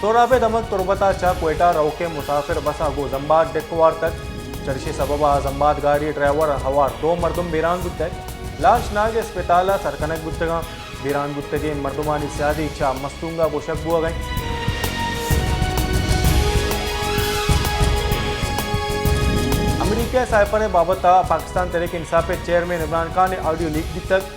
سہراب ءِ دمگ تربت ءَ چہ کوئٹہ روکیں مسافر بس ءَ گوں زمباد ڈک وارتگ۔ چریشی سبب ءَ زمباد گاڑی ءِ ڈرائیور ءُ ہوار دو مردم بیران بوتگ۔ لاش ناگ ءِ اسپتال ءَ سر کنگ بوتگ اَنت۔ بیران بوتگیں مردمانی سیادی چہ مستونگ ءَ گوشگ بوگ ءَ اِنت۔ امریکہ ءِ سائفر ءِ بابت ءَ پاکستان تحریک انصاف ءِ چیئرمین عمران خان ءِ آڈیو لیک بیتگ۔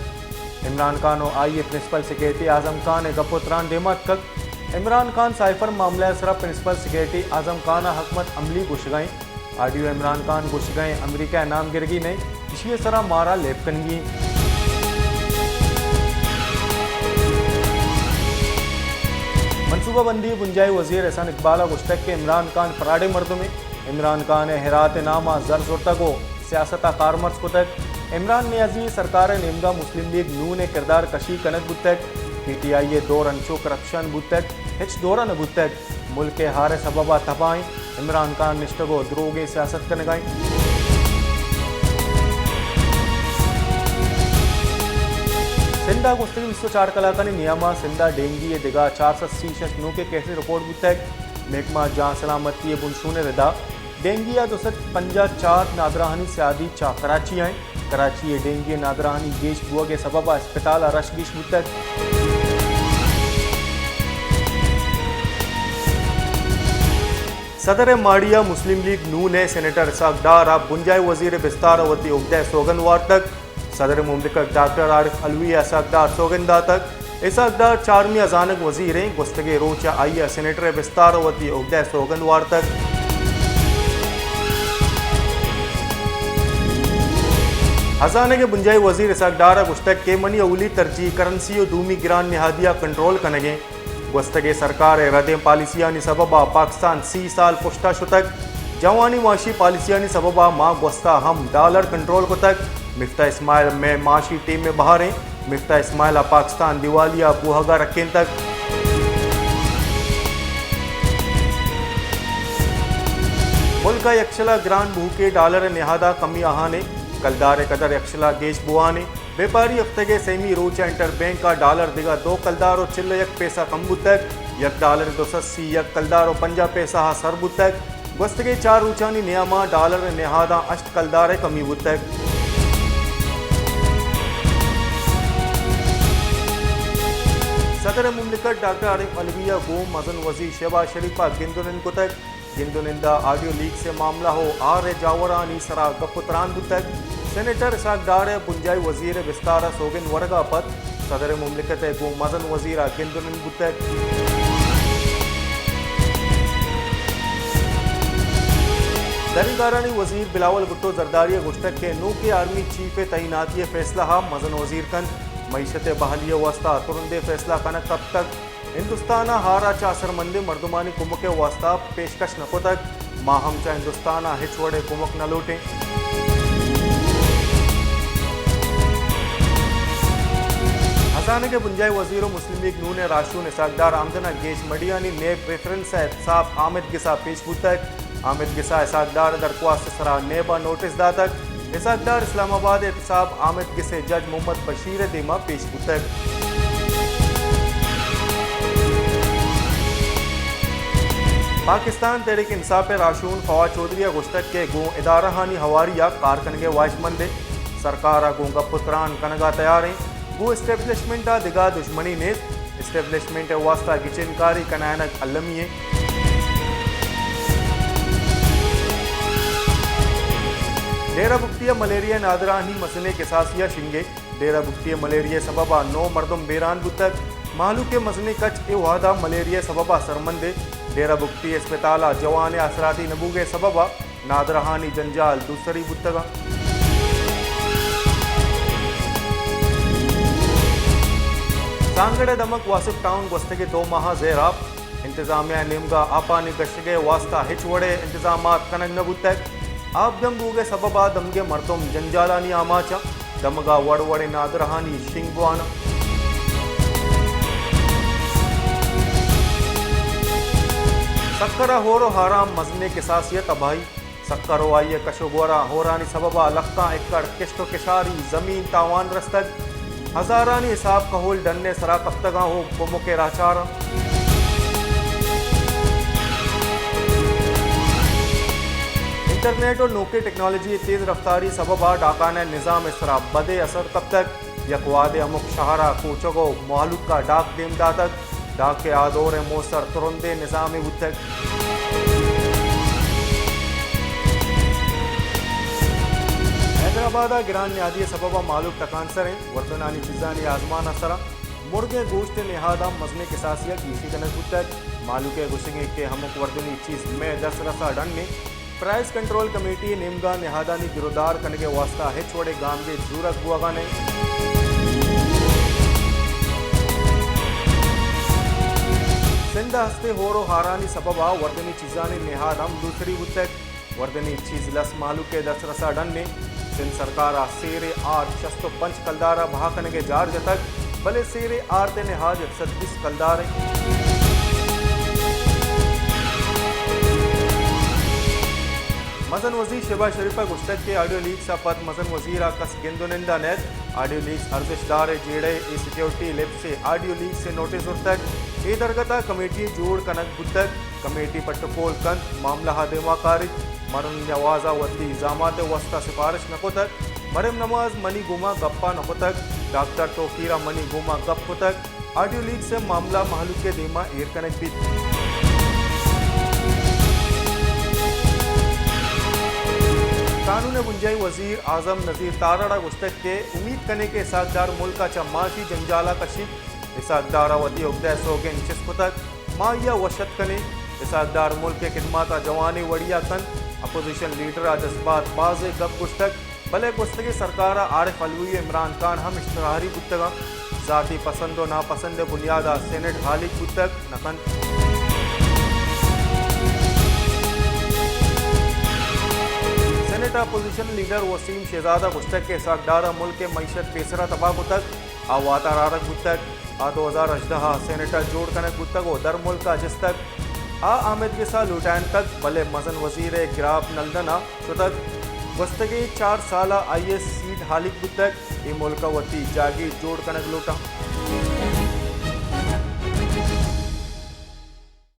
عمران خان ءُ آئی ءِ پرنسپل سیکرٹری اعظم خان ءِ گپ ءُ تران دیم ءَ اتکگ۔ عمران خان سائفر معاملہ ءِ سرا پرنسپل سیکرٹری اعظم خان ءَ حکمت عملی گوشگ ءَ اِنت۔ آڈیو عمران خان گوشگ ءَ اِنت، امریکہ ءِ نامگرگی نہ اِنت، ایشی ءِ سرا مارا لیب کنگی اِنت۔ منصوبہ بندی ءِ بنجاہی وزیر احسن اقبال ءَ گوشتگ کہ عمران خان فراڈیں مردمے۔ عمران خان ءِ ہرات ءِ نام ءَ زر زرتگ ءُ سیاست ءَ کارمرز کتگ۔ عمران نیازی ءِ سرکار ءِ نیمگ ءَ مسلم لیگ نون ءِ کردار کشی کنگ بوتگ۔ پی ٹی آئی ءِ دور انچو کرپشن بوتگ، ہچ دور ءَ نہ بوتگ۔ ملک ءِ ہار ءِ سبب ءَ تباہ اِنت۔ عمران خان نشتگ ءُ دروگیں سیاست کنگ ءَ اِنت۔ سندھ ءَ گوستگیں بیست ءُ چار کلاکانی نیام ءَ سندھ ءَ ڈینگی ءِ دگہ چار سد سی ءُ شش نوکیں کیسز رپورٹ بوتگ۔ محکمہ جان سلامتی ءِ بنشون ءِ ردا ڈینگی ءَ دو سد پنجاہ چار نادراہانی سیادی چہ کراچی ءَ اِنت۔ کراچی ءِ ڈینگی ءِ نادراہانی گیش بوگ ءِ سبب ءَ اسپتال ءَ رش گیش بوتگ۔ صدر ءِ ماڑی ءَ مسلم لیگ نون ءِ سینیٹر اسحاق ڈار ءَ بنجاہی وزیر ءِ بستار ءَ وتی عہدہ ءِ سوگند وارتگ۔ صدر مملکت ڈاکٹر عارف علوی ءَ اسحاق ڈار سوگند داتگ۔ اسحاق ڈار چارمی ہزانگ وزیر اِنت۔ گوستگیں روچ ءَ آئی ءَ سینیٹر ءِ بستار ءَ وتی عہدہ ءِ سوگند وارتگ۔ ہزانگ ءِ بنجاہی وزیر اسحاق ڈار ءَ گوشتگ کہ منی اولی ترجیح کرنسی ءُ دومی گران نہادی ءَ کنٹرول کنگ اِنت۔ گوستگیں سرکار ءِ ردیں پالیسیانی سبب ءَ پاکستان سی سال پشت ءَ شتگ۔ جوانیں معاشی پالیسیانی سبب ءَ ما گوست ءَ ہم ڈالر کنٹرول کتگ۔ مفتاح اسماعیل مئے معاشی ٹیم ءِ بہر اِنت۔ مفتاح اسماعیل ءَ پاکستان دیوالیہ بوہگ ءَ رکینتگ۔ ملک ءَ یکشلا گران بوہوکیں ڈالر ءِ نہاد ءَ کمی آہان اِنت۔ کلدار ءِ قدر یکشلا گیش بوان اِنت۔ بیپاری ہفتگ ءِ سیمی روچ ءَ انٹر بینک ءَ ڈالر دگہ دو کلدار ءُ چل ءُ یک پیسہ کم بوتگ۔ یک ڈالر ءَ دو سد سی یک کلدار ءُ پنجاہ پیسہ ءَ سر بوتگ۔ گوستگیں چار روچانی نیام ءَ ڈالر ءِ نہاداں ہشت کلدار ءِ کمی بوتگ۔ صدر مملکت ڈاکٹر عارف علوی ءَ گوں مزن وزیر شہباز شریف ءَ گند ءُ نند کتگ۔ گند ءُ نند ءَ آڈیو لیکس ءِ معاملہ ءُ ہار ءِ جاورانی سرا گپ ءُ تران بوتگ۔ سینیٹر اسحاق ڈار ءِ بنجاہی وزیر ءِ بستار ءَ سوگند ورگ ءَ پد صدر مملکت ءِ گوں مزن وزیر ءَ گند ءُ نند بوتگ۔ دریگارانی وزیر بلاول بھٹو زرداری ءَ گوشتگ کہ نوکیں آرمی چیف ءِ تعیناتی ءِ فیصلہ ءَ مزن وزیر کنت۔ معیشت ءِ بحالی ءِ واستہ ترندیں فیصلہ کنگ کپتگ۔ ہندوستان ءَ ہار ءَ چہ اثرمندیں مردمانی کمک ءِ واستہ پیشکش نہ کتگ۔ ما ہم چہ ہندوستان ءَ ہچ وڑیں کمک نہ لوٹیں۔ ہزانگ ءِ بنجاہی وزیر ءُ مسلم لیگ نون ءِ راہشون اسحاق ڈار آمدن ءَ گیش مڈیانی نیب ریفرنس ءَ احتساب آمد گس ءَ پیش بوتگ۔ آمد گس ءَ اسحاق ڈار ءِ درخواست ءِ سرا نیب ءَ نوٹس داتگ۔ اسحاق ڈار اسلام آباد ءِ احتساب آمد گس ءِ جج محمد بشیر ءِ دیم ءَ پیش بوتگ۔ پاکستان تحریک انصاف ءِ راہشون فواد چوہدری ءَ گوشتگ کہ گوں ادارہانی ہواری ءَ کار کنگ ءِ واہشمند اِنت۔ سرکار ءَ گوں گپ ءُ تران کنگ ءَ تیار اِنت۔ گوں اسٹیبلشمنٹ ءَ دگہ دژمنی نیست۔ اسٹیبلشمنٹ ءِ واستہ گچین کاری کنائینگ المی اِنت۔ ڈیرہ بگٹی ءَ ملیریا ءِ نادراہانی مزنیں کساسے ءَ شنگ اِنت۔ ڈیرہ بگٹی ءَ ملیریا ءِ سبب ءَ نو مردم بیران بوتگ۔ مہلوک ءِ مزنیں کچ اے وہد ءَ ملیریا ءِ سبب ءَ سرمند اِنت۔ ڈیرہ بگٹی اسپتال ءَ جوان ءِ آسراتی نہ بوگ ءِ سبب ءَ نادراہانی جنجال دوسری بوتگ اَنت۔ زانگڑ ءِ دمگ واصف ٹاؤن گوستگیں دو ماہ ءَ زیر آپ۔ انتظامیہ ءِ نیمگ ءَ آپانی کشگ ءِ واستہ ہچ وڑیں انتظامات کنگ نہ بوتگ۔ آپ جم بوگ ءِ سبب ءَ دمگ ءِ مردم جنجالانی آماچ اَنت۔ دمگ ءَ وڑ وڑیں نادراہانی شنگ بوان اَنت۔ سکر ءَ ہور ءُ ہاراں مزنیں کساسے ءِ تباہی۔ سکر ءُ آئی ءِ کش ءُ گوراں ہورانی سبب ءَ لکاں ایکڑ کشت ءُ کشاری زمین تاوان رستگ۔ ہزارانی حساب کہول ڈن ءِ سرا کپتگ اَنت ءُ کمک ءِ راہچار اَنت۔ انٹرنیٹ و نوکیں ٹیکنالوجی ءِ تیز رفتاری سبب ءَ ڈاکانی نظام ءِ سرا بدیں اثر کپتگ۔ یک وھدے ہمک شہر ءَ کوچگ و مہلوک ءَ ڈاک دیم داتگ۔ ڈاک ءِ آ دور ءِ موسر ترندیں نظامے بوتگ۔ حیدرآباد ءَ گران نیادی ءِ سبب ءَ مہلوک تکانسر انت۔ وردنانی چیزانی آزمان ءِ سرا مرگیں گوشت ءِ نہاداں مزنیں کساسے ءَ گیشی کنگ بوتگ۔ مہلوک ءِ گوشگ انت کہ ہمک وردنی چیز مئے دسترس ءَ ڈن انت۔ پرائس کنٹرول کمیٹی ءِ نیمگ ءَ نہادانی گرودار کنگ ءِ واستہ ہچ وڑیں گامگیج زورگ بوگ ءَ نہ انت۔ سندھ ءَ ہستیں ہور و ہارانی سبب ءَ وردنی چیزانی نہاد ہم دوسری بوتگ۔ وردنی چیز لس مہلوک ءِ دسترس ءَ ڈن انت۔ سندھ سرکار ءَ سیر ءِ آرت شست و پنچ کلدار ءَ بہا کنگ ءِ جار جتگ، بلے سیر ءِ آرت ءِ نہاد یک سد بیست کلدار انت۔ مزن وزیر شہباز شریف ءَ گوشتگ کہ آڈیو لیکس ءَ پد مزن وزیر ءَ کس گند و نند ءَ نئیت۔ آڈیو لیکس ارزشت دار ءِ جیڑہ ءِ سیکورٹی لیپس ءَ آڈیو لیکس ءِ نوٹس زرتگ۔ اے درگت ءَ کمیٹی جوڑ کنگ بوتگ۔ کمیٹی پٹ و پول کنت، معاملہ ءَ دیما کاریت۔ مریم نواز ءَ وتی زامات ءِ واستہ سفارش نہ کتگ۔ مریم نواز منی گوما گپ ءَ نہ کتگ۔ ڈاکٹر توقیر ءَ منی گوما گپ کتگ۔ آڈیو لیکس ءِ معاملہ مہلوک ءِ دیما ایر کنگ بیت۔ قانون ءِ بنجاہی وزیر اعظم نذیر تارڑ ءَ گوشتگ کہ امیت کنیں کہ اسحاق ڈار ملک ءَ چہ معاشی جنجال ءَ کشیت۔ اسحاق ڈار ءَ وتی اگدہ ءِ سوگند چست کتگ، ما آئی ءَ وش اتک کنیں۔ اسحاق ڈار ملک ءِ خدمات ءَ جوانیں وڑے ءَ کنت۔ اپوزیشن لیڈر ءَ جذبات بازیں گپ گوشتگ، بلے گوستگیں سرکار ءَ عارف علوی و عمران خان ہم اشتہاری بوتگ انت۔ ذاتی پسند و ناپسند ءِ بنیاد ءَ سینیٹ ہالیگ بوتگ نہ کنت۔ سینیٹ ءِ اپوزیشن لیڈر وسیم شہزاد ءَ گوشتگ کہ اسحاق ڈار ءَ ملک ءِ معیشت پیسر ءَ تباہ کتگ، آ واتر آرگ بوتگ۔ آ دو ہزار ہژدہ ءَ سینیٹ ءَ جوڑ کنگ بوتگ و در ملک ءَ جستگ۔ آ آمید گس ءَ لوٹائینتگ، بلے مزن وزیر ءِ گراپ نلدن ءَ شتگ۔ گوستگیں چار سال ءَ آئی ءِ سیٹ ہالیگ بوتگ۔ اے ملک ءَ وتی جاگہے جوڑ کنگ لوٹاں۔